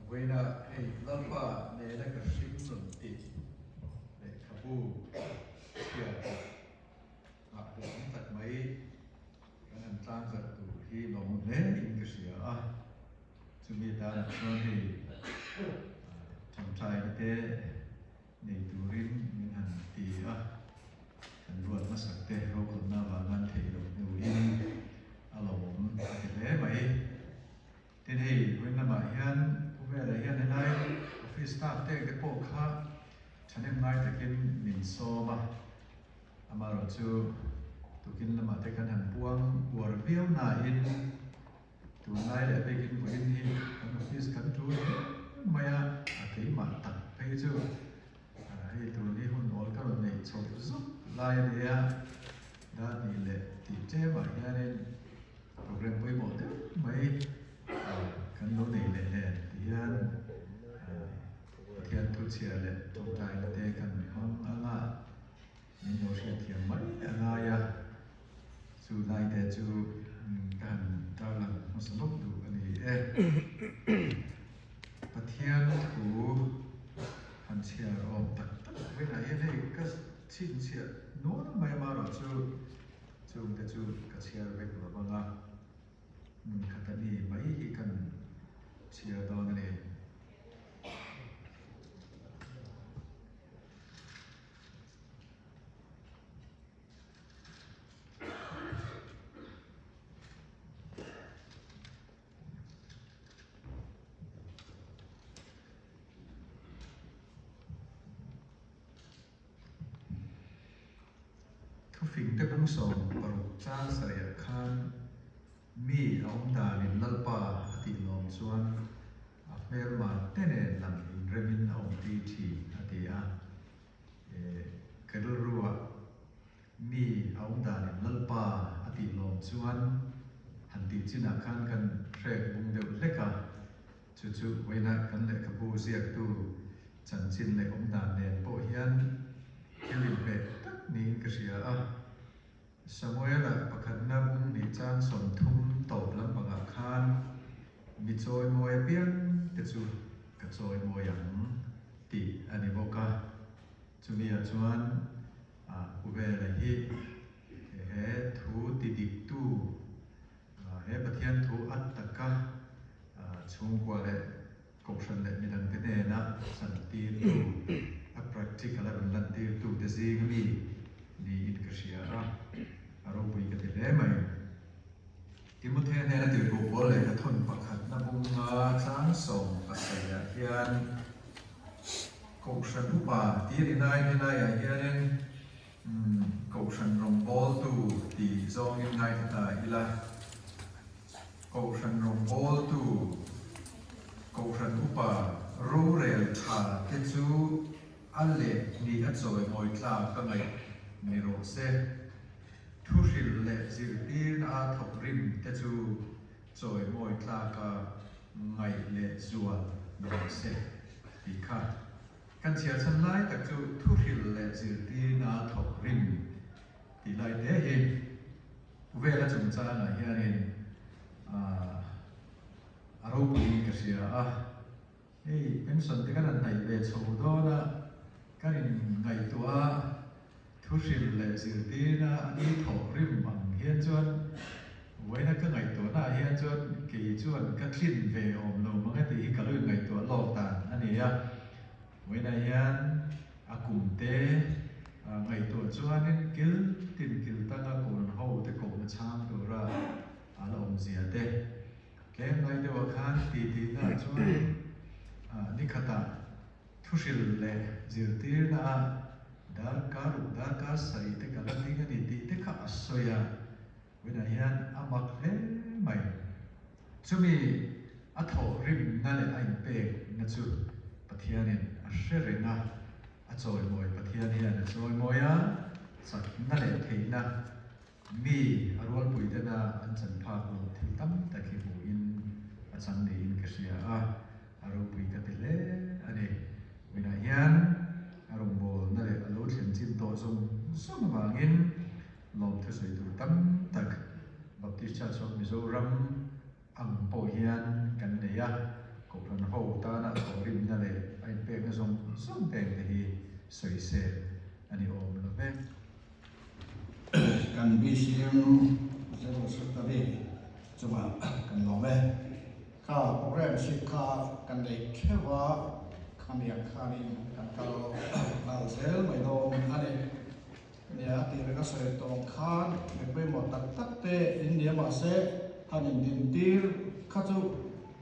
Vawiina hei Lalpa nena ka hring rawn tih lehkhabu chhiar pawh nghahhlelh awm tak mai kan han tlangzarh tur hi lawmawm hle in ka hria a. Chumi tanah chuan hei tawngtaina te nei turin min han ti a, kan ruat hmasak te rokhawlhna avanga an theih loh hnuin a lawmawm a ti hle mai. Tin hei vawiin lamah hian khawvelah hian helai office staff te te pawh kha thahnem ngai takin min sawm a, amaherawhchu tukin lamah te kan han puang uar viau nain Tunlai leh bikin vawiin hi kan office kan tul hle mai a, a keimah tak phei chu hei tun hi hun awl ka rawn neih chhoh zuk lai a nia, dar hnih leh tih tlem ah hianin program pawimawh deuh mai kan lo nei leh nen ti hian Pathian thuchhiah leh tawngtaina te kan hmang ang a. Min lo hriatthiam mai a ngai a, chu lai te chu ka han tarlang hmasa lawk duh a ni e. Pathian thu han chhiar awm tak tak velah hian hei ka chhinchhiah nual mai amaherawh chu chungte chu ka chhiar vek lo vang a, hmun khata mi mai hi kan chhiar dawn a ni. Thufingte bung 16 chang sarih khan mi a awm danin Lalpa a tih lawm chuan A hmelma te nen lam inremin a awm ti thin, a ti a. Ka rilruah mi a awm danin Lalpa a tih lawm chuan han tih chinah khan kan hrek bung deuh hlek a, chu chu vawiina kan lehkhabu ziaktu chanchin leh awm dan nen pawh hian thil inhmeh tak niin ka hria a. Samuela pakhatna bung hnih chang 30 tawp lampangah khan Mi chawimawi apiang te chu ka chawimawi ang tih a ni bawk a. Chumiah chuan Uvela hi he thu ti diktu, he Pathian thu a taka chhungkua leh Kohhran leh midangte hnena chantirtu, a practical a rawn lantirtu te zing ami niin ka hria a, a ropui ka ti hle mai. Timothea hnena tirhkoh pawl lehkha thawn pakhatna bunga tlang 17 ah hian Kohhran upa tir inai helaiah hianin Kohhran rawngbawltu tih zawngin ngaithla ta ila. Kohhran rawngbawltu, Kohhran upa rorel tha te chu a leh ni a chawimawi tlak ka ngaih ni rawh se. Thuhrilh leh zirtirna a thawk rim te chu chawimawi tlaka ngaih leh zual ni rawh se tih kha kan chhiar chhan lai tak chu thuhrilh leh zirtirna a thawk rim tih lai te hi. Khawvela chungchangah hianin a ropuiin ka hria a, hei pension te kan han hnaih ve chho dawn a, kan inngaihtuah a, thuhrilh leh zirtirna a ni thawh rim ang hian chuan vawiina ka ngaihtuahna ah hian chuan kei chuan ka tlin ve awm lo mang e tih hi ka lo inngaihtuah lawk dan a ni a. Vawiinah hian a kum te ngaihtuah chuanin kil tin kil tanga kawn ho te kohna chhang tura a la awmzia te tlem ngai deuhah khan ti tihna ah chuanin ni khatah thuhril leh zirtirna ah darkar ruk darkar sarih te ka la ding a ni tih te kha a sawi a. Vawiinah hian a mak hle mai. Chumi a thawh rimna leh a inpekna chu Pathianin a hre reng a, a chawimawi Pathian hian a chawimawi a, chakna leh theihna mi a rualpui tena an chan phak loh thil tam tak hi hmuhin a chang niin ka hria a, a ropui ka ti hle a ni. Vawiinah hian a rawngbawlna leh a lo thlen chin tawh zawng zawng avangin Lawmthu sawi tur tam tak Baptist Church of Mizoram ang pawh hian kan nei a. Kohhran ho tana a thawhrimna leh a inpekna zawng zawng te engte hi sawisel a ni awm lo ve. Kan BCM General Secretary chungah kan lawm e. Kha program sheet kha kan nei theuh a, khamiang khanin kan kal nghal zel mai dawn a ni. Nia tih ka sawi tawh khan mi pawimawh tak tak te in nia mahse han indin tir kha chu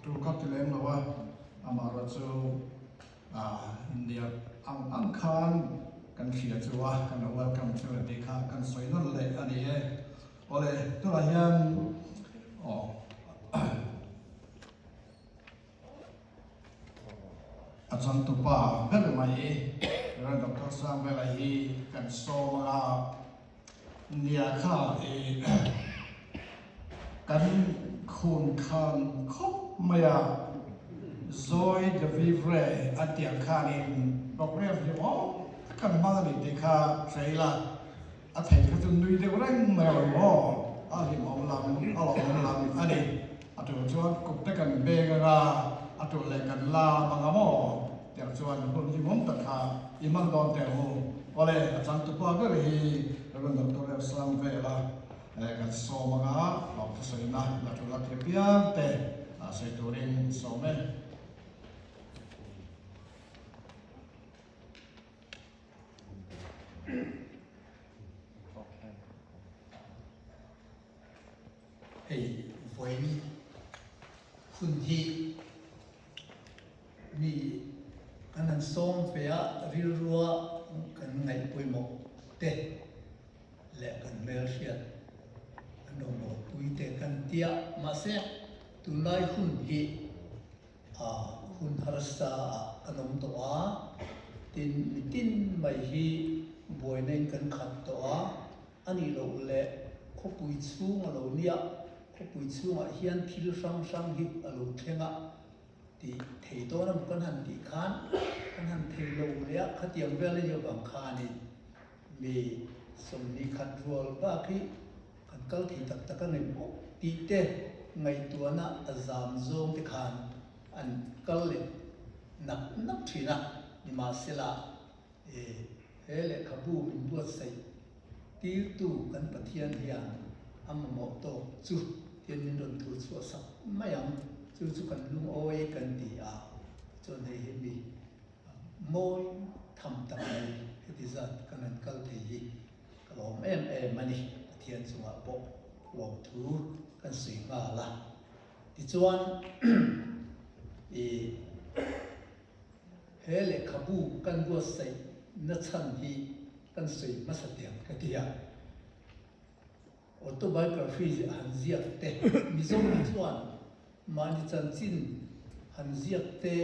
tul kha ti lem lo a, amaherawh chu India ang ang khan kan hria chu a, kan lo welcome chu a tih kha kan sawi nawn leh a ni e. Awle tunah hian aw. A changtupa ber mai Rev Doctor Sangvela hi kan sawm anga nia kha i kan khun khan khawp mai a, Joie de vivre a tiang khanin program hi awm tak kan hmang a ni tih kha hre ila a thei kha chu nui deuh reng mai lo maw? A hlimawm lam, a lawmawm lam a ni. A tul chuan kut te kan beng anga, a tul leh kan lam anga maw? Tiang chuan hun hlimawm tak kha i hmang dawn teh u. Awle, a changtupa ber hi Rev. Doctor Relsang Vela kan sawm anga, lawm thusawina la tul a tir piang te sawi turin sawm e. Hei vawiin hun hi mi kan han sawm ve a, rilrua kan ngaih pawimawh te leh kan hmelhriat kan rawngbawlpui te kan tia mahse tunlai hun hi A hun harsa ah kan awm tawh a, tin mitin mai hi buaina in kan khat tawh a, a nih loh leh khawpui chhung a lo nia, khawpui chhungah hian thil hrang hrang hi a lo thleng a tih thei dawn a maw kan han tih khan kan han thei lo leh a, khatiang vel a nih avang khanin mi 41 rual bak hi Kan kal thei tak tak a ngem awk tih te ngaihtuahna a zam zawng te khan an kal leh nak nak thin a, nimahsela e he lehkhabu min buatsaih tirtu kan Pathian hian a mamawh tawk chu tian min rawn thur chhuah sak mai ang, chu chu kan lungawi kan ti a, tichuan hei hi mi mawi tham tak mai heti zat kan han kal thei hi Ka lawm em em a ni, Pathian chungah pawh lawmthu kan sawi nghal a. Tichuan i he lehkhabu kan buatsaih na chhan hi kan sawi hmasa tiang ka ti a. Autobiography han ziak te, Mizo hi chuan mahni chanchin han ziak te,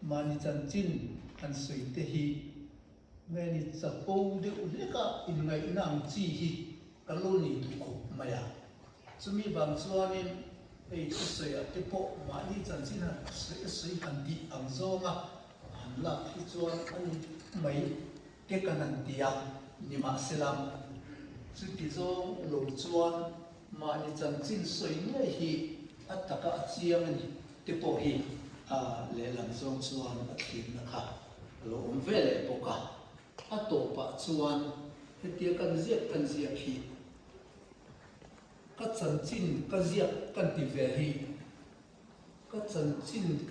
mahni chanchin han sawi te hi Ngeni chapo deuh hleka inngaihna ang chi hi ka lo nei duh khawp mai a. Chumi vang chuanin hei thusawiah te pawh mahni chanchin han sawi sawi han tih ang zawnga han lak hi chuan a ni mai te kan han ti a, nimahsela chuti zawng lo chuan mahni chanchin sawi ngei hi a taka a chiang a ni te pawh hi a lehlam zawng chuan a thlirna kha A lo awm ve leh bawk a, a tawpah chuan hetia kan ziak kan ziak hi ka chanchin ka ziak kan ti ve hi ka chanchin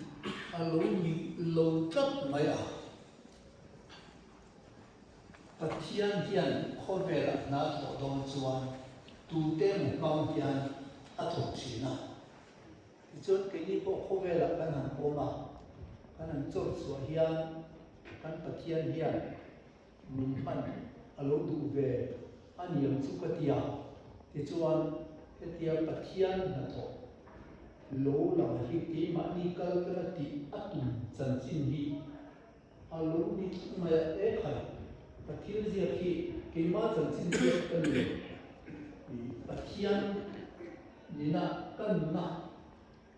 a lo ni lo tlat mai a. Pathian hian khawvelah hna thawh dawn chuan tute emaw hmang hian a thawk thin a. Tichuan keini pawh khawvelah kan han awm a, kan han chawr chhuah hian kan Pathian hian min hman a lo duh ve a ni ang chu ka ti a. Tichuan hetia Pathian hnathawh lo lang hi keimahni kal tana tih a tum chanchin hi A lo ni tlat mai a, E khai, ka thil ziak hi keimah chanchin ziak ka ni lo. I Pathian nena ka nuna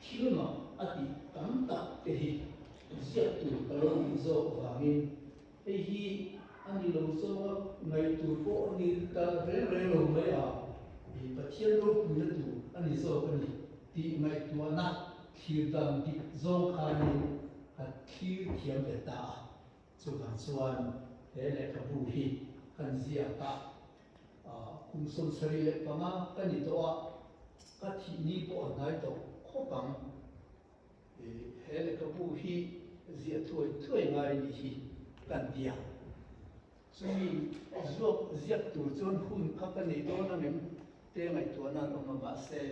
thil mak a tih tam tak te hi ziak tur ka lo nih zawk vangin hei hi a ni lo zawnga ngaih tur pawh a ni ta reng reng lo mai a, i Pathian ropuina tur a ni zawk a ni tih ngaihtuahna. Thlir dan dik zawng khanin ka thlir thiam ve ta a, chuvang chuan he lehkhabu hi kan ziak a, kum 75 ka ni tawh a, ka thih ni pawh a hnai tawh khawp ang. He lehkhabu hi ziah thuai thuai ngai ni hi kan ti a, chumi zuak ziak tur chuan hun kha ka nei dawn ang em te ngaihtuahna an awm a, mahse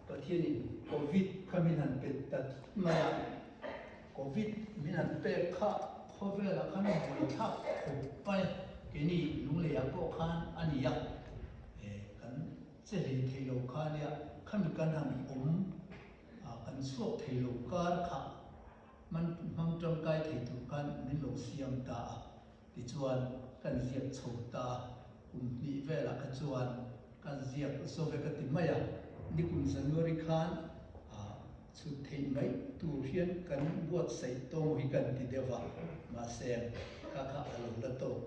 Pathianin Covid kha min han pe ta thut mai a, Covid min han pek kha khawvelah khan a buaithlak khawp mai, keini Lungleiah pawh khan a ni a, kan che hlei thei lo kha ania, khami kan han awm Kan chhuak thei lo kar kha hman hmang tangkai thei tur khan min lo siam ta a, tichuan kan ziak chho ta a, kum hnih velah kha chuan kan ziak zo ve ka ti mai a, nikum January khan chhut theih mai tur hian kan buatsaih tawng hi kan ti deuh a, mahse kha kha a lo la tawk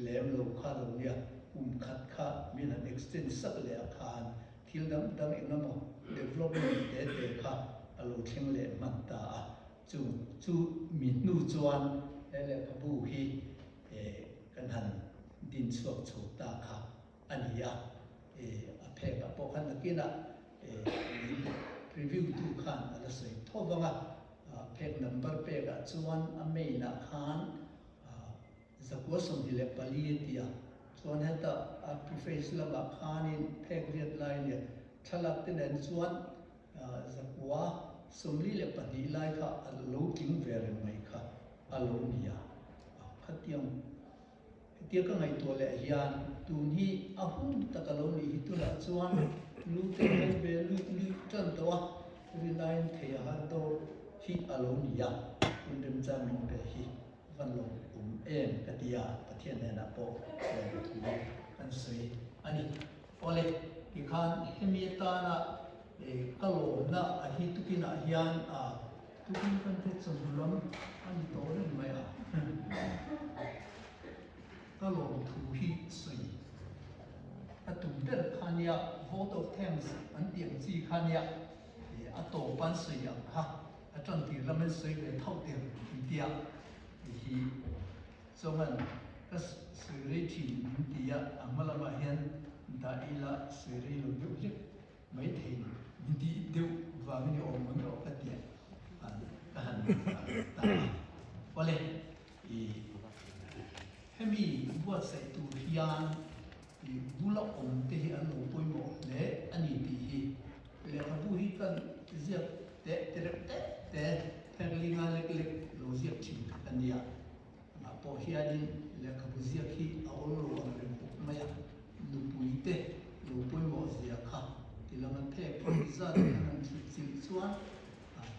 lem lo kha lo nia, kum khat kha min han extend sak leh ah khan Thil dang dang eng emaw development te te kha a lo thleng leh hman ta a, chu chu mi hnu chuan he lehkhabu hi kan han din chhuak chho ta kha a ni a, a phekah pawh khan nakinah min review tu khan a la sawi tho vang a, phek number pekah chuan a main ah khan 124 a ti a, chuan heta a preface lamah khanin phek riat lai leh thlalak te nen chuan 142 lai kha a lo tling ve reng mai kha a lo ni a. Khatiang hetia ka ngaihtuah leh hian tun hi a hun tak a lo nih hi tunah chuan lu te lo ve luih luih tan tawh a, rinaiin thei a har dawr hi a lo ni a, hun remchang min pe hi. Van lo awm em ka ti a, Pathian hnenah pawh lawmthu kan sawi a ni. Awle, tikhan hemi atana ka lawmna a hi tukinah hian tukin kan hre chawhnu lam a ni tawh reng mai a, ka lawmthu hi sawi ka tum ber kha nia, vote of thanks an tih ang chi kha nia, a tawp an sawi ang kha. A ṭantir lam in sawi ve thauh tir min ti a, hei hi chuan ka sawi rei ṭhin min ti a, a hma lamah hian dah ila sawi rei lo deuh hlek mai thei min tih deuh vangin i awm ang erawh ka ti a, ka han ta a. Awle, i hemi buatsaih tur hian i bula awm te hi an lo pawimawh hle a ni tih hi Lehkhabu hi kan ziak teh te reuh teh te phek linga lek lek lo ziak thin kha ka nia. Amah pawh hianin lehkhabu ziak hi a awl lo ang reng khawp mai a, nupui te lo pawimawh zia kha ti lama phek hi zat kan han thlit chilh chuan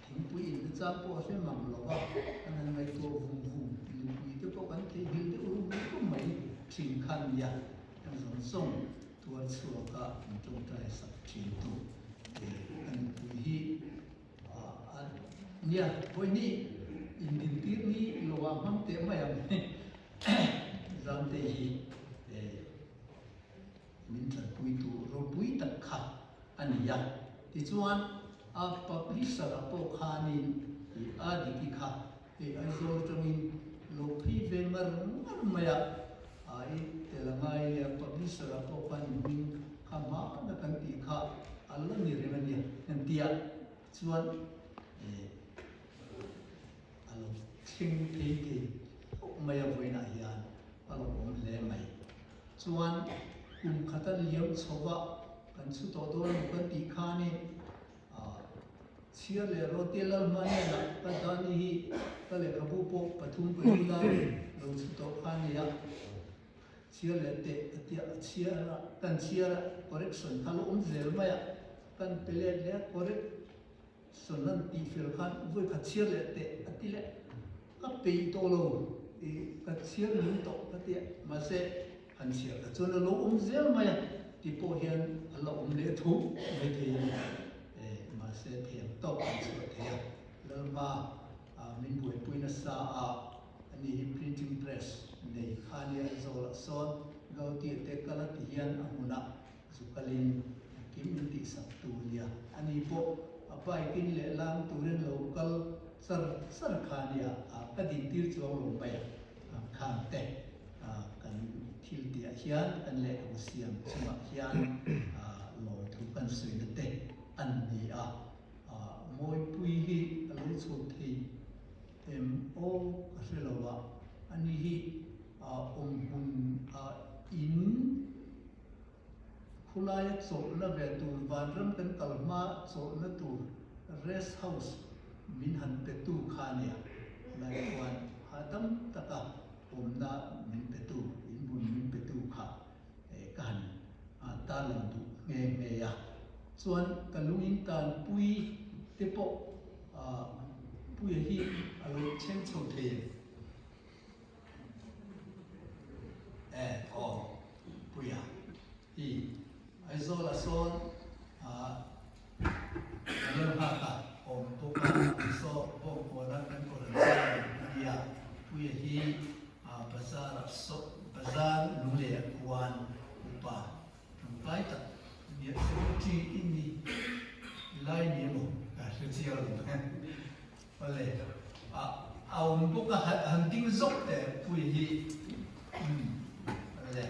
thingpui in na chang pawh a hre mang lo va, kan han ngaihtuah vung vung nupui te pawh kan theihnghilh deuh rum rum mai thin kha nia. Kan zawng zawng tuar chhuaka min tawngtai sak thin tu ka nupui hi a nia pawihni indintir ni loah hmang teh mai ang Zamte hi min tlanpui tu ropui tak kha a ni a. Tichuan a publisher ah pawh khanin a diki kha Hei Aizawl atangin lo phei ve ngar ngar mai a, i tel a ngai nia, publisher ah pawh khan in hming kha hmana kan tih kha a la ni reng a nia kan ti a, chuan a lo thleng phei thei khawp mai a vawiinah hian a lo awm hle mai. Chuan kum khata liam chho va kan chhu tawh dawn emaw kan tih khanin, Chhiar leh Rote Lalhma hnenah ka Dani hi ka lehkhabu pawh pathum pali lai lo chhu tawh kha a nia. Chhiar leh teh a tia a chhiar a, kan chhiar a, correction kha lo awm zel mai a, kan pe let leh a, correction an tih fel khan vawi khat chhiar leh teh a ti leh, ka peih tawh lo i ka chhiar lung tawh ka tia, mahse Han chhiar kha chuan a lo awm zel mai a ti pawh hian a la awm leh tho mai thei a ni. Mahse thiam tawk an chhuah thei a, Lalhma min buaipui nasa a, ani hi printing press nei kha nia Aizawl ah sawn Gauti te kal a ti hian a hmunah zu kalin engkim min tihsak tu nia. Ani pawh a. bike in lehlam turin lo kal char char kha nia ka din tir chuang lo mai a khang te kan thil tih ah hian kan lehkhabu siam chungah hian lawmthu kan sawina te an ni a Mawipui hi a lo chhuak thei em aw ka hre lo a, ani hi awmhmun in khulaia chawlhna ve tur vanram kan kal hma chawlhna tur rest house min han petu kha a nia, lai chuan hahdam taka awmna min petu, inhmun min petu kha ka han tarlang duh nghe nghe a. Chuan ka lungin tanpui te pawh Puia hi a lo thleng chho thei em? E aw Puia hi Aizawl ah sawn ka lo nghak a, awm bawk a, saw bawngkawn a kan kawr an zar a nia, Puia hi bazar ah saw bazar lunglei ah khuan upa tangkai tak nia secretary i ni lai ni emaw ka hre chiang lo awle a awm bawk a han ding zawk teh Puia hi umm awle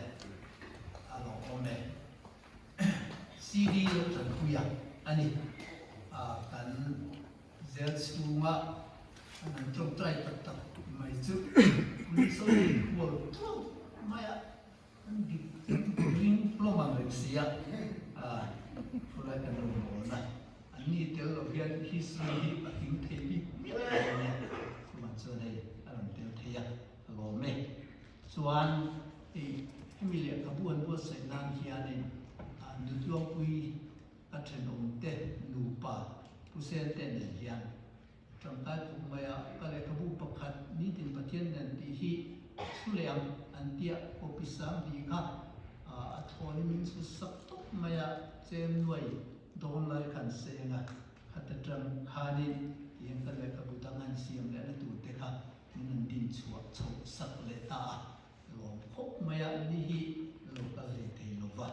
a lo awm e. CD lo tanpui a a ni. Kan zel chhunga an han tawngtai tak tak mai chu police ho in hual tluang mai a, an dik ring hlawm ang reng si a, khawlai kan lo rawn a, an ni tel lo hian history hi a tling thei bik miah lo a nia, chuvang chuan hei a rawn tel thei a, a lawm e. Chuan hei hemi lehkhabu an buatsaih nan hianin Nutluangpui a thenawmte nupa Pu Sente nen hian tangkai khawp mai a, ka lehkhabu pakhat nitin Pathian nen tih hi thu leh ang an tia copy 2000 kha a thawn in min chhut sak tawp mai a, chem nuai dawn lai khan seng a, khata tang khanin tihian ka lehkhabu dang an siam lehna tur te kha Min an din chhuah chhoh sak leh ta a, lawm khawp mai a, ni hi lo kal hlei thei lo va.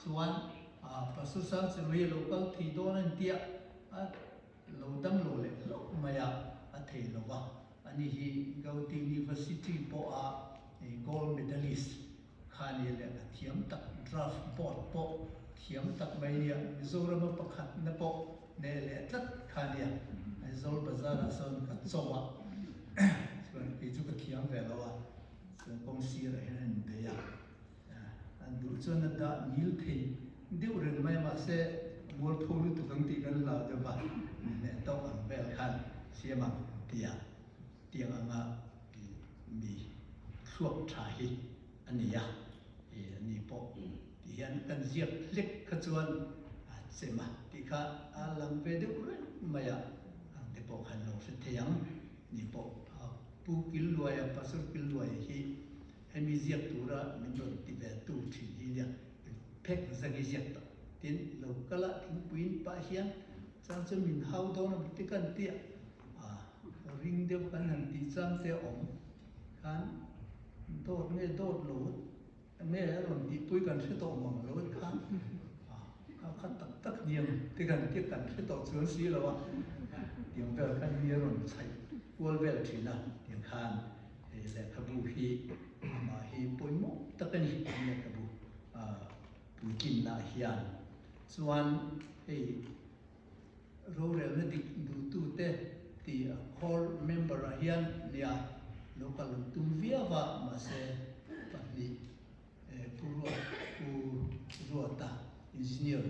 Chuan Pastor Sangchemui a lo kal thei dawn a ni tia a lo dam lo leh hlauh mai a, a thei lo va. Ani hi Gauhati University pawha gold medalist kha a nia leh a thiam tak draft board pawh thiam tak mai nia, Mizorama pakhatna pawh neh leh tlat kha nia, Aizawl bazar ah sawn ka cho a, chuan kei chu ka thiam ve lo a, chuan kawng sir ah hian an inbei a, an duh chuan a dah ngil thei deuh reng mai a, mahse mualpho lutuk ang tih kan hlau deuh va, hneh tawk ang vel khan siam ang tia tiang anga mi thluak tha hi a ni a, ani pawh ti hian kan ziak hlek kha chuan a chem a tih kha a lang ve deuh reng mai a, ang te pawh khan lo hre thei ang ni pawh Pu Killuaia, Pastor Killuaia hi hemi ziak tura min rawn ti ve tu thin hi nia phek zak i ziak tawh tin lo kal a thingpuiin pah hian chang chu min hau dawn a ti kan tia a ring deuh kan han tih chang te awm khan dawt nge dawt lo nge a rawn tihpui kan hre tawh mang lo khan a kha tak tak niang te kan tia kan hre tawh chuan si lo a tiang vel khan mi a rawn chhaih kual vel thin a tiang khan he lehkhabu hi amah hi pawimawh tak a ni lehkhabu puitlinna hian chuan hei Rorelna dik duhtute ti a core member ah hian nia lo kal an tum viau a, mahse pahnih Pu Ruat, Pu Ruata, Engineer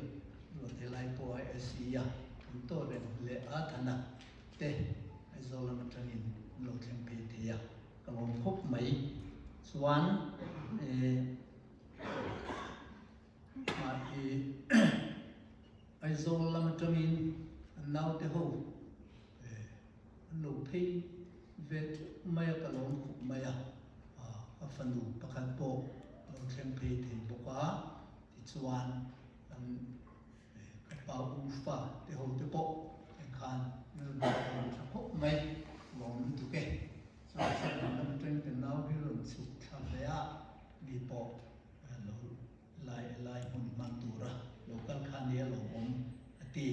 Ruat helai pawh a SE a an tawh reng leh a Thana te Aizawl lam atangin an lo thleng phei thei a, ka lawm khawp mai. Chuan Mahni Aizawl lam atangin an naute ho an lo phei ve teuh mai a, ka lawm khawp mai a, ka fanu pakhat pawh a lo thleng phei thei bawk a, tichuan an ka pa u fa te ho te pawh khan an rawn rawn tha khawp mai, lawm lutuk e. Chuan Sangha lam atangin ka nau hi rawn chhuk thla ve a, mi pawh lo lai lai hmun hman tura lo kal kha nia lawmawm a ti.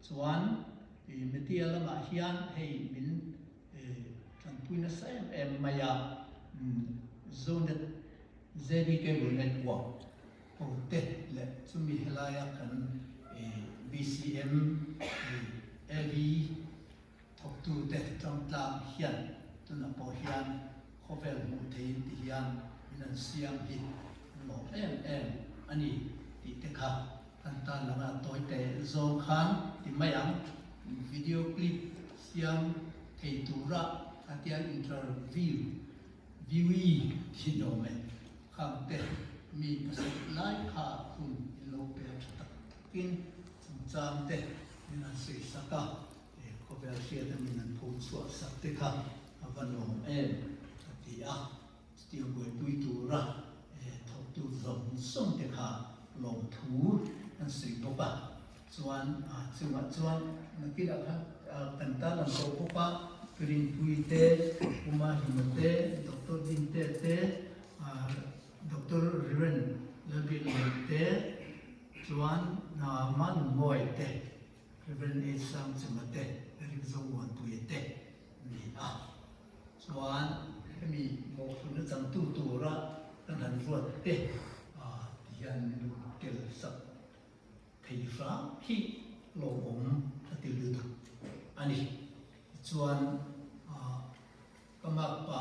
Chuan media lamah hian hei min tanpui nasa em em mai a, Zonet ZD Cable Network ho te leh chumi helaia kan BCM AV Thawktute tangtlang hian tunah pawh hian khawvel hmuh theihin ti hian min an siam hi an lawm em em a ni tih te kha kan tan langa tawi te zawng khan ti mai ang. Video clip siam thei tura kha tiang interview viewee thin awm e. Khang te mi pasarih lai kha hun in lo pek tha tak takin chungchang te min han sawi sak a, he khawvel hriata min han pho chhuah sak te kha a va nuam em a ti a, chutiang buaipui tura thawktu zawng zawng te kha lawmthu an sawi bawk a, chuan chungah chuan nakinah khan kan tan ang tawh bawk a, Rinpuii te, Uma Hima te, Doctor Dinte te, Doctor Riren Lalbiakliana te, Chuan Man Mawi te, Rev. H. Sangchima te, Eric Zomuanpuia te ni a. Chuan hemi mawhphurhna changtu tura kan han ruat te ti hian min lo tel sak thei hram hi lawmawm a ti lutuk a ni. Tichuan Ka makpa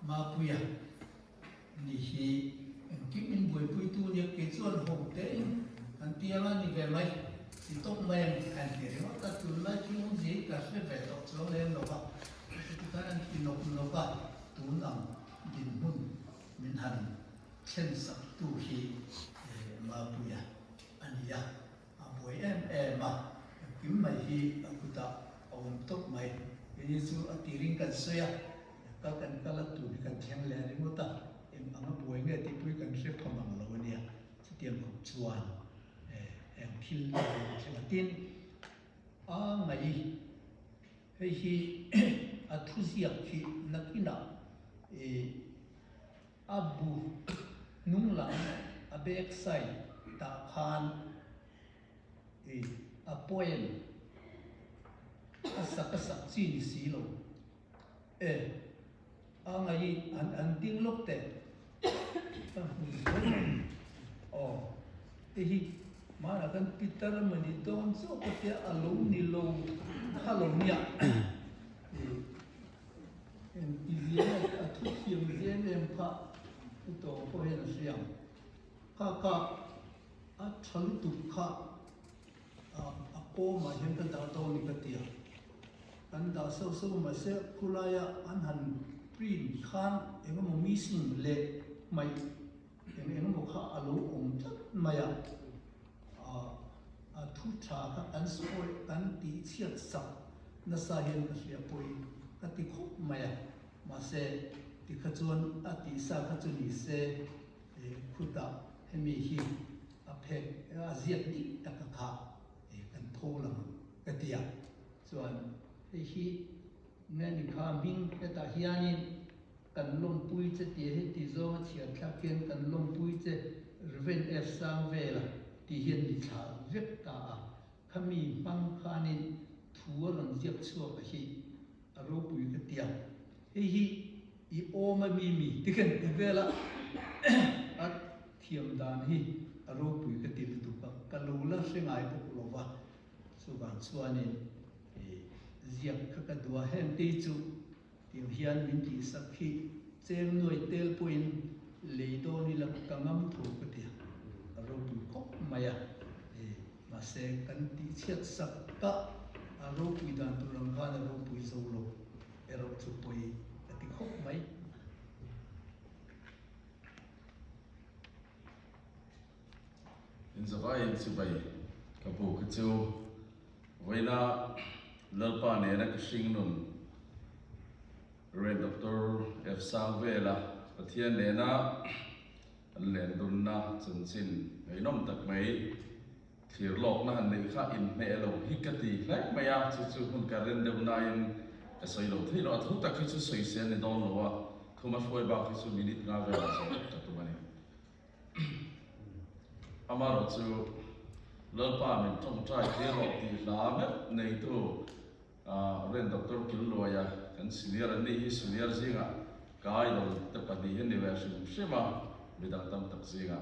Mapuia ni hi engkim in buaipuitu nia kei chuan ho tein kan tiang a ni ve mai ti tawp mai ang an ti ringawt a, tunlai thil awmzia hi ka hre ve tawh chuang lem lo va, chuti khan an ti nawk nawk a, tun ang dinhmun min han thlen sak tu hi Mapuia a ni a. A buai em em a, engkim mai hi a kutah a awm tawp mai. Keini chu a tirin kan sawi a, kal kan kal a tun hi kan thleng leh ringawt a, eng anga buai nge tih pawh hi kan hre pham ang lo a nia. Chutiang khawp chuan eng thil a lo thleng a. Tin, a ngaih hei hi a thuziak hi nakinah ih A bu hnung lam a back side tah khan i a poem a sak a sak chi ni si lo e a ngaih i an an ding lawk teh ka hmu zuai mai aw hei hi hmanah khan Peter mawni dawn zawk a tia a lo ni lo kha lo nia i Engti zia a thu thiam zia em em kha u tawng pawh hian a hria ang. Kha kha a tha lutuk kha a kawmah hian ka dah dawn ni ka ti a. Kan dah sauh sauh mahse khulaia an han print khan eng emaw missing leh hmaih eng eng emaw kha a lo awm tlat mai a. A thu tha kha kan sawi kan tih chhiat sak nasa hian ka hria pawi ka ti khawp mai a, mahse tikha chuan a tih sa kha chu ni se khutah hemi hi a phek a ziak dik taka kha kan tho lang ang ka ti a, chuan hei hi nge ni kha hming hetah hianin Kan lawmpui che tih hi ti zawnga chhiar thlak hian kan lawmpui che Rev. F. Sangvela tih hian mi thlah vek ta a, khami hmang khanin thu a rawn ziak chhuak a hi a ropui ka ti a, hei hi i awm a mi mi ti khan ti vel a, a thiam dan hi a ropui ka ti lutuk a, ka lo la hre ngai bawk lo va, chuvang chuanin ziak kha ka duh a, heng te hi chu Tiang hian min tihsak hi cheng nuai tel pawhin lei dawn ila ka ngam tho ka ti a, a ropui khawp mai a, mahse kan tihchhiat sak ta a ropui dan tur ang khan a ropui zo lo erawh chu pawi ka ti khawp mai. Inzavaiin chibai ka bu kha chu vawiina Lalpa nena ka hring nun Rev Doctor F Sangvela Pathian nena an lendunna chanchin ngaihnawm tak mai thlir lawkna han neih kha inhmeh lo hi ka ti hle mai a, chu chu hun ka ren deuh nain ka sawi lo thei lo a, thu tak hi chu sawi se a ni dawn lo a, thuma hruai bak hi chu minute nga velah zawh ka tum a ni. Amaherawhchu. Lalpa min tawngtai tir rawh tih hla meuh neitu Ren Doctor Killuaia kan senior an nih hi senior zingah ka idol te pahnih hi ni ve hrim hrim a, midang tam tak zingah.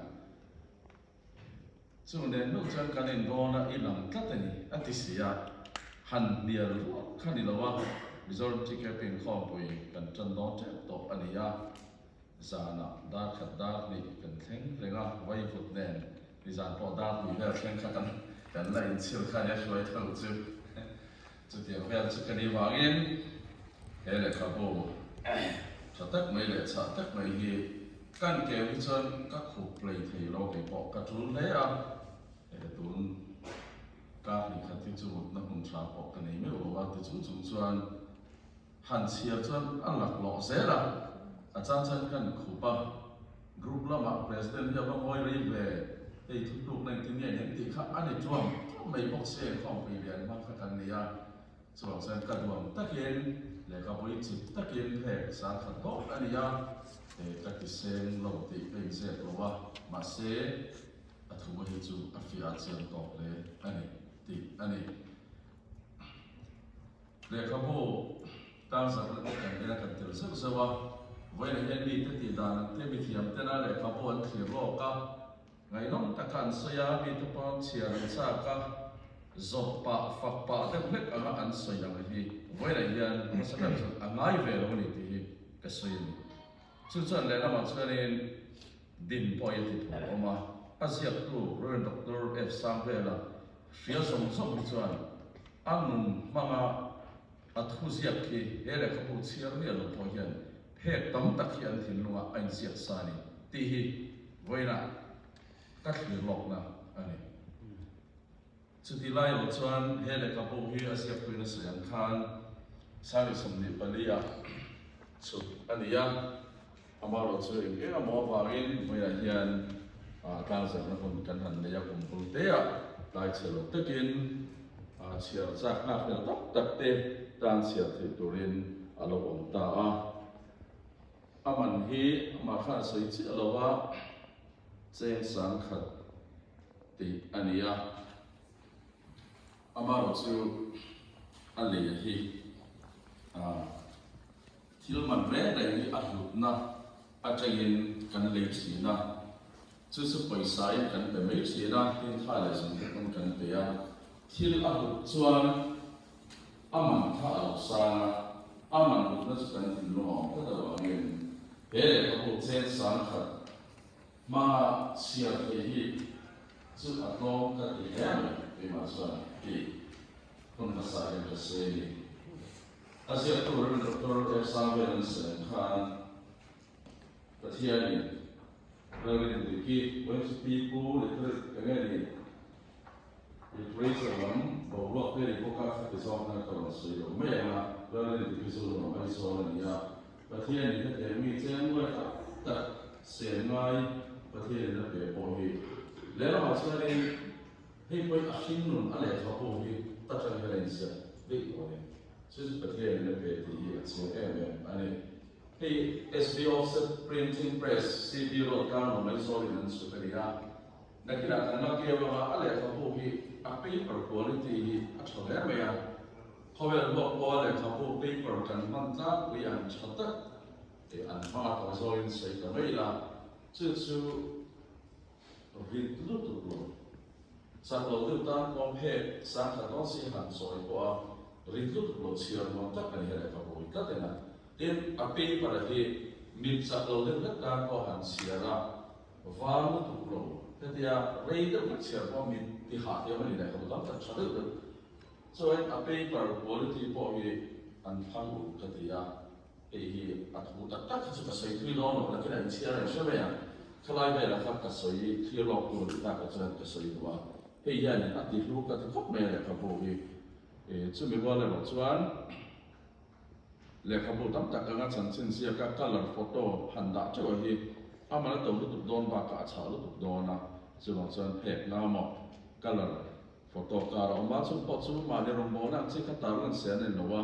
Chu nen meuh chuan kan inrawn a i lang tlat a ni a ti si a, han hnial ruak kha ni lo a, Mizoram TKP inkhawmpui kan tan dawn tep tawh a ni a, zanah dar khat dar hnih kan thleng reng a, vaivut nen nizan pawh dar hnih vel thleng kha kan kan la inchhir kha nia hruai tho chu chutiang vel chu ka ni vangin he lehkhabu tha tak mai leh chhah tak mai hi Kan keu hi chuan ka khup lei thei lo kei pawh ka tul hle a, he tun kar hnih khat hi chu mutna hmun tha pawh ka nei meuh lo a ti chung chung chuan han chhiar chuan a laklawh zel a, a chang chuan kan khup a, group lamah president hi a va ngawi rei ve, hei thutlukna engtin nge ni an tih kha a ni tuam tuam mai bawk si engkhawmpui lian hmang kha kan ni a. Chuvang chuan ka duam takin lehkhabui chip takin phek sang khat dawt a ni a, he ka ti seng lo tih ka inzep lo a, mahse a thu hi chu a fiah a chiang tawk hle a ni tih a ni. Lehkhabu tlangzarhna te kan en a kan tel zeuh zeuh a, vawiinah hian mite tih dan ang te mithiam tena lehkhabu an thlir lawk a, Ngaihnawm taka an sawi a, mite pawn chhiar an chak a, zawt pah fak pah deuh hlek anga an sawi ang hi vawilah hian hmasa ber chuan a ngai ve lo a ni tih hi ka sawi a ni. Chu chuan lehlamah chuanin din pawh hi a ti phur awm a, a ziaktu Rev. Doctor F. Sangvela hria zawng zawng hi chuan a nun hmanga a thu ziak hi he lehkhabu chhiar miah lo pawh hian phek tam tak hi an thinlungah a inziak sa a ni tih hi Vawiinah ka thlir lawkna a ni. Chuti lai erawh chuan he lehkhabu hi a ziakpuiin a sawi ang khan Sangli 24 ah chhut a ni a, amaherawh chu eng eng emaw avangin vawiinah hian tlangzarhna hun kan han nei a, kum bul te ah tlai chhe lo takin chhiar chak nghak hmel tak tak te tan chhiar theih turin a lo awm ta a. A man hi amah khan a sawi chiah lo a, cheng sang khat tih a ni a, amaherawh chu a lei hi thil man reng reng hi a hlutna atangin kan lei thin a, chu chu pawisa in kan pe mai thin a, tin kha leh zung te pawn kan pe a, thil a hlut chuan A man kha a lo sang a, a man hutna chu kan thinlung a awm tlat avangin he lehkhabu cheng sang khat hmanga chhiar theih hi chu a tlawm ka ti hle mai keimah chuan tih hun hmasa hian ka sawi a ni. A ziaktu Rev. Doctor F. Sangvel an sawi ang khan Pathianin Lalrin Diki, Wemspi Pu Literate eng nge ni? Literature lam boruak te ni bawk a, khati zawng khan ka rawn sawi lo mai ang a, Lalrin Diki chu rawn Aizawl a ni a, Pathianin hetiang mi cheng nuai tak tak sen ngai Pathianin a pe pawh hi lehlamah chuanin hei pawhin a hringnun a lehkhabu hi ta tang hian a inziak daih tawh a ni. Chu chu Pathianin a pe tih hi a chiang em em a ni. Hei SB Offset Printing Press, CB Road Tlangnuam Aizawlin an chhut a ni a. Nakinah kan la keu anga a lehkhabu hi a paper quality hi a tha hle mai a. Khawvel huap pawha lehkhabu paper kan hman tlangpui ang tha tak eh an hmang a tawh zawngin sawi ta mai ila, chu chu rit lutuk lo. Chak lo deuh tan pawm phek sang khat dawn si han chawi pawh a rit lutuk lo chhiar nuam tak a ni a lehkhabu hi tlat en a. Tin, a paper hi mit chak lo deuh hlek tan pawh han chhiar a, var lutuk lo. Hetia rei deuh hlek chhiar pawh mit ti hah thiam a ni lehkhabu tam tak tha deuh deuh. Chuan a paper quality pawh hi an thlang ulh ka ti a. Hei hi a thu tak tak kha chu ka sawi thui dawn lo, nakin a inchhiar a inhre mai ang. Khalai velah kha ka sawi thlir lawk tur ni tak ah chuan ka sawi duh a, hei hianin a ti hlu ka ti khawp mai a lehkhabu hi. Chumi rual erawh chuan lehkhabu tam tak anga chanchin ziaka colour photo han dah teuh a hi a man a to lutuk dawn bakah a chhah lutuk dawn a, chuvang chuan phek na maw colour photo kar a awm a, chung pawh chu mahni rawngbawlna ang chi kha tarlan se an en lo a.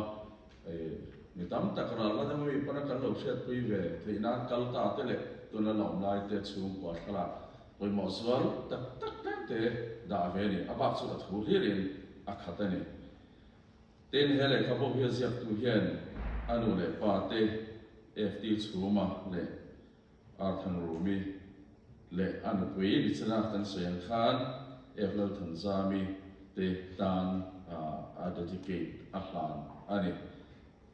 Mi tam tak ral la dang mi pawn a kan lo hriatpui ve theih nan kal ta te leh tuna la awm lai te chhungkua thlalak pawimawh zual tak tak tlem te dah ve a ni. A bak chu a thu hlirin a khat a ni. Tin, he lehkhabu hi a ziaktu hian a nu leh pa te FT Chhuma leh Arthangrumi leh a nupui Nichana kan sawi ang khan F Lalthanzami te tan a dedicate a hlan a ni.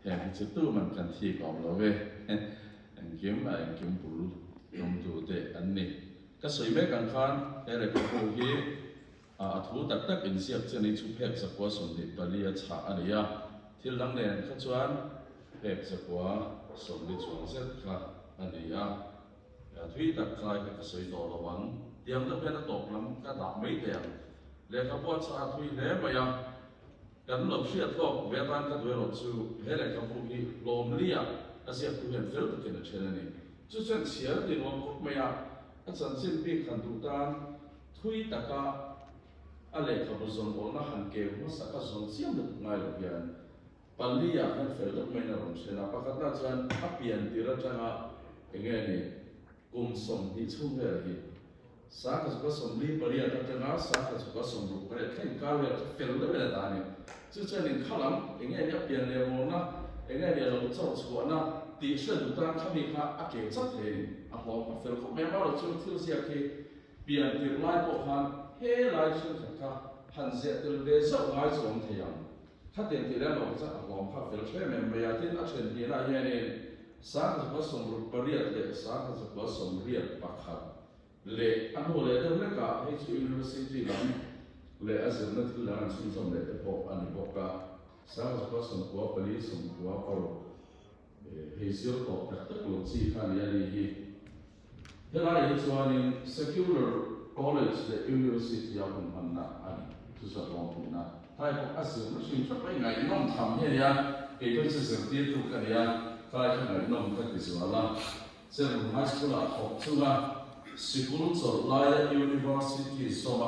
Heng hi chu tuman kan thik awm lo ve. Engkim a engkim bul tumtu te an ni. Ka sawi mek ang khan he lehkhabu hi a thu tak tak inziak chian in chu phek zakua 24 a chhah a ni a. Thil dang nen kha chuan phek zakua 40 chuang zet kha a ni a. Thui tak kai kha ka sawi tawh lo ang. Tiang deuh hian a tawp lam ka dah mai thei ang. Lehkhabu a chhah a thui hle mai a. Kan lo hriat lawk ve atan ka duh erawh chu he lehkhabu hi hlawmlia a ziaktu hian fel takin a then a ni. Chu chuan chhiar ti nuam khawp mai a, a chanchin bik han duh tan thui taka a lehkhabu zawn awlna han keu hmasa ka zawn chiam lutuk ngai lo hian pali-ah hian fel deuh maiin a rawn then a. Pakhatna chuan a pian tir atanga enge ni Kum 20 chhung vel hi Sangha zuka 48 atanga Sangha zuka 68 thleng inkar vel kha fel deuh in a dah a ni. Chu chuan inkhalam eng nge nia pian leh mawlna, eng nge nia lo chawr chhuahna tih hre duh tan khami kha a keu chat thei a ni. A hlawm a fel khawp mai a, amaherawhchu chu thil ziak hi pian tirh lai pawh khan he lai thenkhat kha han ziah tel ve zauh ngai chu awm thei ang. Khatiang tih leh loh kha chuan a hlawm kha fel hrem em mai a, tin a then hnihna hianin 1968 leh 1981 leh a hnu leh deuh hlekah hei chu University lam leh a zirna thil dang an chhunzawm leh te pawh a ni bawk a, 1994 96 hei zir tawh tak tak lo chi kha a ni a nih hi. Helaiah hi chuanin secular college leh university a hun hmanna a ni. Chu chu a tlawm theihna. Tlai pawh a zirna hrim hrep mai ngaihnawm tham hi a nia. Kei pawh chu zirtirtu ka ni a, tlai kha ngaihnawm ka ti zual a. Cherhmun High School-ah thawk chunga sikul chawlh laia university sawm a,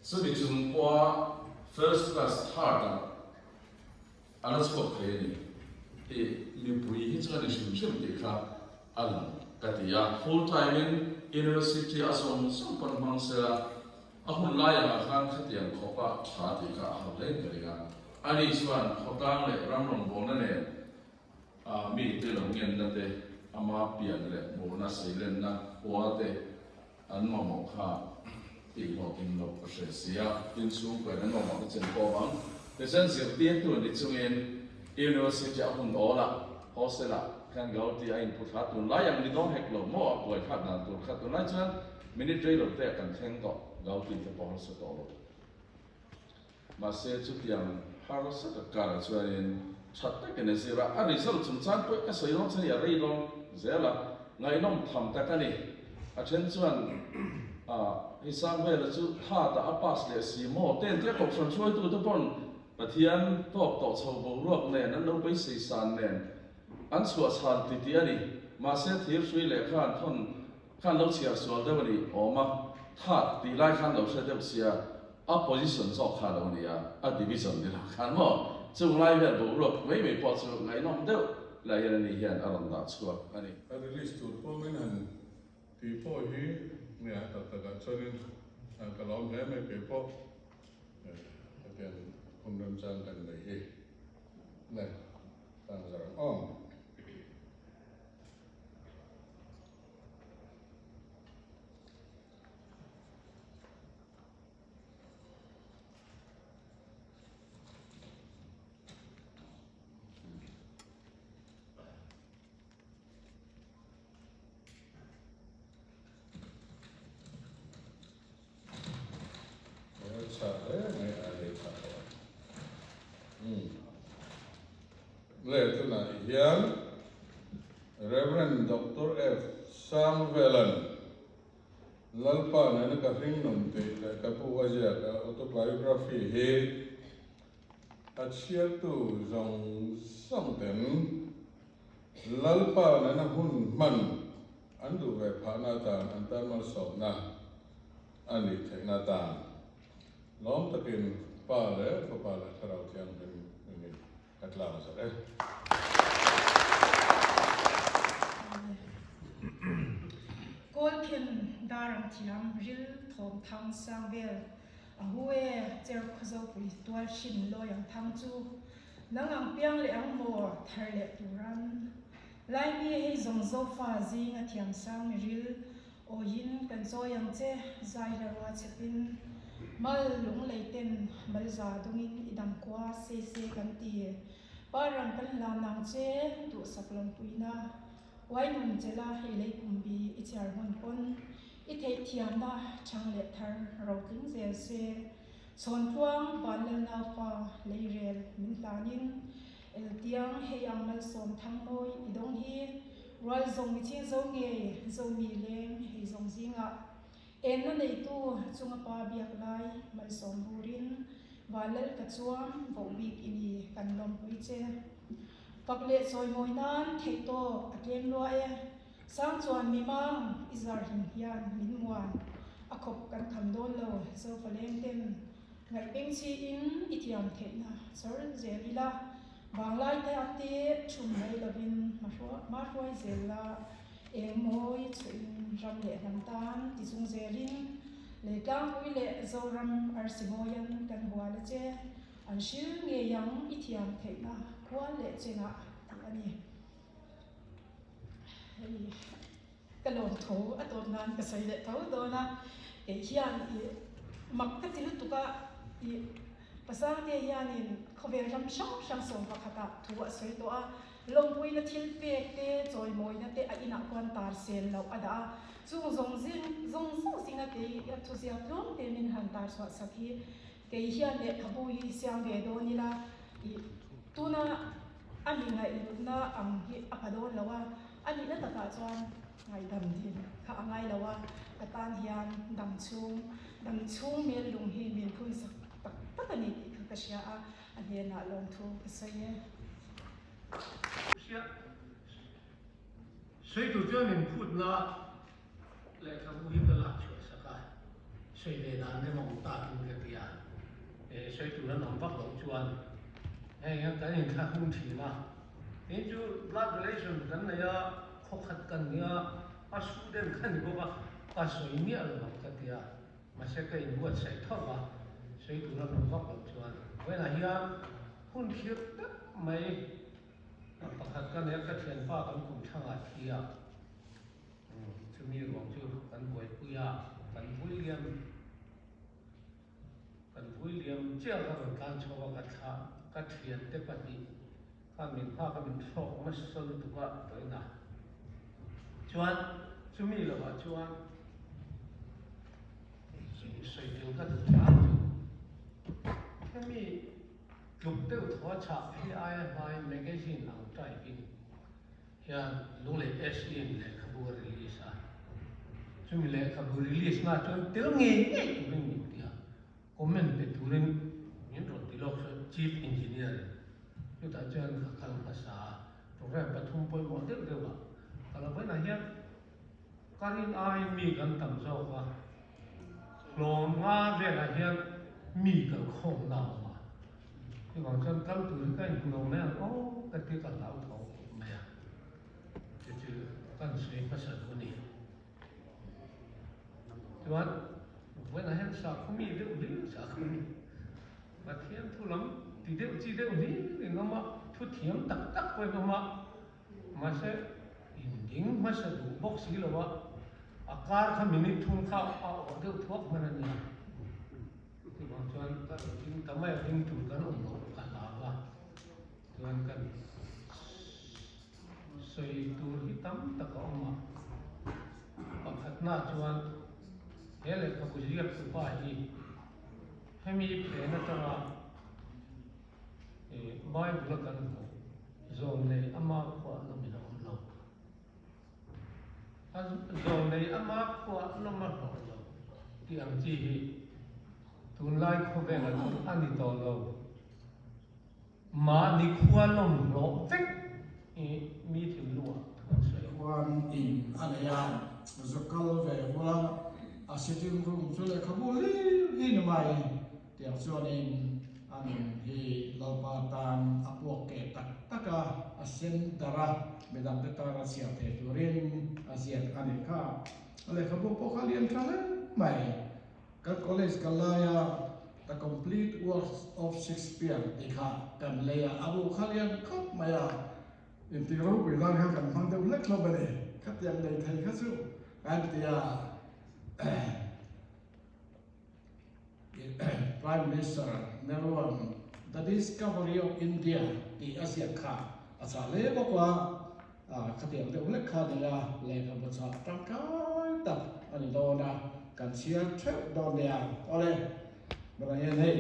chumi chung pawha first class third-ah A la chhuak thei a ni tih mipui hi chuan i hrim hrim tih kha a lang ka ti a. Full time in University a zawng zawng pawn hmang sela a hun lai angah khan khatiang khawpa tha tih kha a har hle ka ring a. Ani chuan khawtlang leh ram rawngbawlna nen mi te lo ngenna te, ama pian leh hmuhna seilenna khua te An mamawh kha tih hlawhtling loh ka hre si a, tin chhungkawiin an mamawh te chen pawh vang. Tichuan zirtirtu ni chungin University a hun awl a, hostel ah khan Gauti a inpu thla tunlai ang ni dawn hek lo maw a buai khat dan tur kha tunlai chuan minute rei lo te ah kan thleng tawh Gauti te pawh harsa tawh lo. Mahse chutiang harsa tak karah chuanin that takin a zir a, a result chungchang pawh ka sawi dawn chuan a rei dawn zel a, ngaihnawm tham tak a ni. A then chuan ah hei Samuela chu tha tah a pass leh si maw te an tia kohhran hruaitute pawn Pathian tawk tawh chho boruak nen an lo beisei san nen an chhuah chhan ti tih a ni. Mahse thir hrui leh khan thawn Khan lo chhiar sual deuh a ni awm a, that tih lai khan lo hre deuh sia, a position zawk kha lo nia, a division ni lo khan maw, chung lai vel boruak mai mai pawh chu ngaihnawm deuh lai hian ani hian a rawn dah chhuak a ni. A release tur pawh min han tih pawh hi nge a tak takah chuanin ka lawm hle mai kei pawh hetiang hun remchang kan nei hi le tang zar ang aw. Le tunah hian Rev. Doctor F. Sangvelan Lalpa nena ka hringnun tih lehkhabu a ziak a autobiography hi a chhiartu zawng zawng ten Lalpa nena hun hman an duh ve phahna atan an tan malsawmna a nih theihna atan lawm takin Pa leh Fapa leh Thlarau Thianghlim hmingin ka tlang zarh e. Kawlkhen dan. Parang thiam ril thawm thang sang vel a hu e cher khawzopui tual hrin lawi ang thang chu nang ang piang leh ang maw thar leh turan Laimi hei zawng zofa zing a thiam sang mi ril awiin kan chawi ang che zai hla rua chhepin mal lunglei ten malza dawngin i dam khua sei se kan ti Parang kan hlan ang che duhsak lawmpuina Uainun chela i lei kum bi i chhiar hmun pawn i theih thiamna chhang leh thar rotling zel se. Chhawntluang Vanlal naupa leirel min hlanin eltiang hei ang malsawm thangmawi i dawng hi rual zawng i ching zo ngei zomi leng hei zawng zingah enna neitu chunga pa biak lai malsawm burin Vanlal ka chuam voh bik i ni kan lawmpui che. Fak leh chawimawi nan theih tawk a tlem lua e. Sang chuan mi mang i zar hlim hian min muan a khawp kan kham dawn lo Zofa leng ten ngaihpeng chi in i thiam theihna chawr zel ila vanglai te a te thum mai lovin hma hruai zel la eng mawi chhuah in ram leh hnam tan ti chung zel in Leitlangpui leh Zoram arsi mawian kan hual a che. An hril ngei ang i thiam theihna khual leh chenah tih a ni. Hei ka lawm tho a tawp nan ka sawi leh tho dawn a, kei hian i mak ka ti lutuk a, i Pasangte hianin khawvel ram hrang hrang 11ah thu a sawi tawh a, lawmpuina thil pek te, chawimawina te a inah khuan tar sel loh a dah a, chung zawng zing zawng zawng zinga kei a thuziak tlawm te min han tar chhuah sak hi Kei hian lehkhabu hi siam ve dawn ila i tuna a mi ngaihhlutna ang hi a pha dawn lo a, a nihna takah chuan ngaihdam din kha a ngai lo a, ka tan hian dam chhung dam chhung mel lung hi min phun sak tak tak a ni tih kha ka hria a, a hnenah lawmthu ka sawi e. Hriat sawi tur chuan min phutna Lehkhabu hi ka lak chhuah sak a, sawi ve dan rem a awm takin ka ti a, sawi tur an awm vak loh chuan heng hian kan inthlahung thin a, tin chu blood relation kan nei a, khawkhat kan nia, a student kha ni bawk a, ka sawi miah lo ang ka ti a, mahse ka inbuatsaih tho va, sawi tur an awm vak loh chuan vawiinah hian hun khirh tak mai pakhat ka nei a, ka thianpa kan kum thlangah thi a. Chumi ruang chu kan buaipui a, kan vui liam kan vui liam chiah ka rawn tlan chho a, ka thlah ka thiante pahnih khan min nghak a min thlawk nasa lutuk a vawiin a chuan chumi lovah chuan sawi tel ka duh thlak chu hemi tluk deuh thaw a chhah hei aia hlai magazine ang type in Hian Lunglei SE in lehkhabu a release a, chumi lehkhabu release na chuan tel ngei ngei turin min ti a, comment pe turin min rawn ti lawk sawn Chief Engineer in chutah chuan ka kal hmasa a, program pathum pawimawh deuh deuh ah ka lo vawiinah hian ka rin aiin mi kan tam zawk a, hlawm nga velah hian mi kalkhawm na a awm a. Chuvang chuan kal tur hi ka inhmu lo mai ang aw ka ti ka hlau tho khawp mai a, chu chu kan sawi hmasa duh a ni. Chuan vawiinah hian sakhaw mi deuh hlir sakhaw mi Pathian thu lam ti deuh chi deuh hlir in awm a, thu thiam tak tak pawh in awm a, mahse inding hmasa duh bawk si lo a, a kar kha minute thum kha a awh deuh thuak hman a nia. Chuvang chuan ka rawn ding ta mai a, ding tur kan awm loh ka hlau a, chuan kan sawi tur hi tam tak a awm a, pakhatna chuan he lehkhabu ziak tupa hi hemi phen atanga Bible a kan hmuh zawn nei ama khuah lawmin a awm lo. A zawn nei ama khuah lawm a hlawh lo tih ang chi hi tunlai khawvelah chuan a ni tawh lo. Mahni khua lawm hlawh vek hi mi thinlungah thu an sawi. Khuan in a nei a, zu kal ve bula a sitting room chu lehkhabu hlir hi ni mai tiang chuanin a nun hi Lalpa tan a puak ke tak tak a. a sem darh a, midangte tana chhiar thei turin a ziak a nih kha. A lehkhabu pawh kha lian tha hle mai. Kan college kal laia The Complete Works of Shakespeare tih kha kan lei a, a bu kha lian khawp mai a, inti ropui nan khan kan hmang deuh hlek hlawm a ni. Khatiang nei thei kha chu kan ti a. Prime Minister Nehru-a'n The Discovery of India tih a ziak kha a chah hle bawk a, khatiang deuh hlek kha a ni a, lehkhabu chah tangkai tak a ni dawn a, kan chhiar theuh dawn nia. Awle, tunah hian hei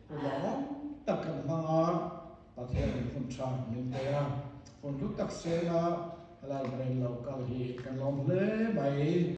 hun lawmawm tak kan hmang a, Pathianin hun tha min pe a, hun hlu tak sena helai brain lo kal hi kan lawm hle mai.